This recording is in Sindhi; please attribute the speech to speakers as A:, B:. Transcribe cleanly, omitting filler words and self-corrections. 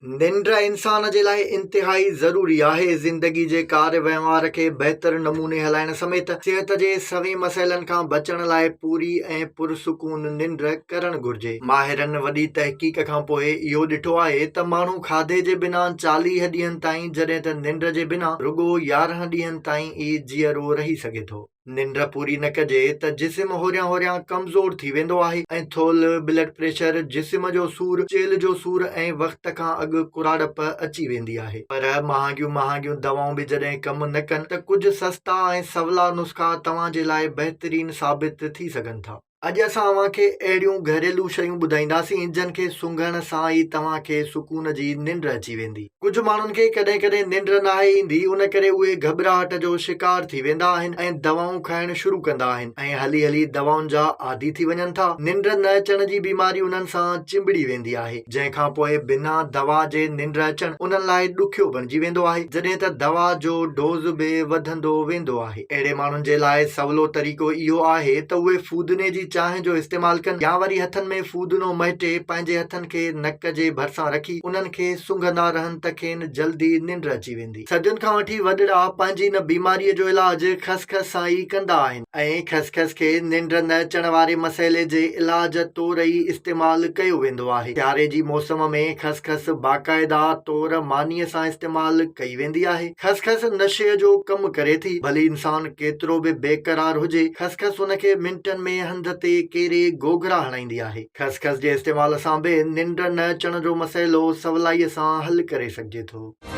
A: ننڊ انسان جي لاء انتهائي ضروري آهي. زندگي جي ڪار وهنوار کي بهتر نموني هلائڻ سميت صحت جي سوين مسئلن کان بچڻ لاء پوري ۽ پرسڪون ننڊ ڪرڻ گهرجي. ماهرن وڏي تحقيق کان پوء اهو ڏٺو آهي ته ماڻهو کاڌي جي بنا 40 ڏينهن تائين جڏهن ته ننڊ جي بنا رڳو 11 ڏينهن تائين ئي جيئرو رهي سگهي ٿو. ننڊ پوري نه ڪجي ته جسم هوريان هوريان ڪمزور ٿي ويندو آهي ۽ ٿولهه، بلڊ پريشر، جسم جو سور، چيلهه جو سور ۽ وقت کان اڳ ڪراڙپ اچي ويندي آهي. پر مهانگيون مهانگيون دوائون به جڏهن ڪم نه ڪن ته ڪجهه سستا ۽ سولا نسخا توهان جي لاء بهترين ثابت ٿي سگهن ٿا. اڄ اسان اوهان کي اهڙيون گهريلو شيون ٻڌائينداسين جن کي سونگهڻ سان ئي توهان کي سڪون جي ننڊ اچي ويندي. ڪجهه ماڻهن کي ڪڏهن ڪڏهن ننڊ ناهي ايندي ان ڪري اهي گهٻراهٽ جو شڪار ٿي ويندا آهن ۽ دوائون کائڻ شروع ڪندا آهن ۽ هلي هلي دوائن جا عادي ٿي وڃن ٿا. ننڊ نه اچڻ جي بيماري انهن سان چنبڙي ويندي آهي جنهن کان پوء بنا دوا جي ننڊ اچڻ انهن لاء ڏکيو بڻجي ويندو آهي جڏهن ته دوا جو ڊوز به وڌندو ويندو آهي. اهڙي ماڻهن جي لاء سولو طريقو اهو آهي ته اهي ڦودني جي چانهه جو استعمال ڪن يا وري هٿن ۾ ڦودنو مهٽي پنهنجي هٿن کي نڪ جي ڀرسان رکي انهن کي سونگهندا رهن ته کين جلدي ننڊ اچي ويندي. صدين کان وٺي وڏڙا پنهنجي ان بيماريء جو علاج خسخس سان ئي ڪندا آهن ۽ خسخس کي ننڊ نه اچڻ واري مسئلي جي علاج طور ئي استعمال ڪيو ويندو آهي. سياري جي موسم ۾ خسخس باقاعده طور مانيء سان استعمال ڪئي ويندي آهي. خسخس نشي جو ڪم ڪري ٿي. ڀلي انسان ڪيترو به بيقرار هجي، خسخس ان کي منٽن ۾ هنڌ تي ڪيري گوگهرا هڻائيندي آهي. خسخس جي استعمال سان به ننڊ نه اچڻ جو مسئلو سولائيء سان حل ڪري سگهجي ٿو.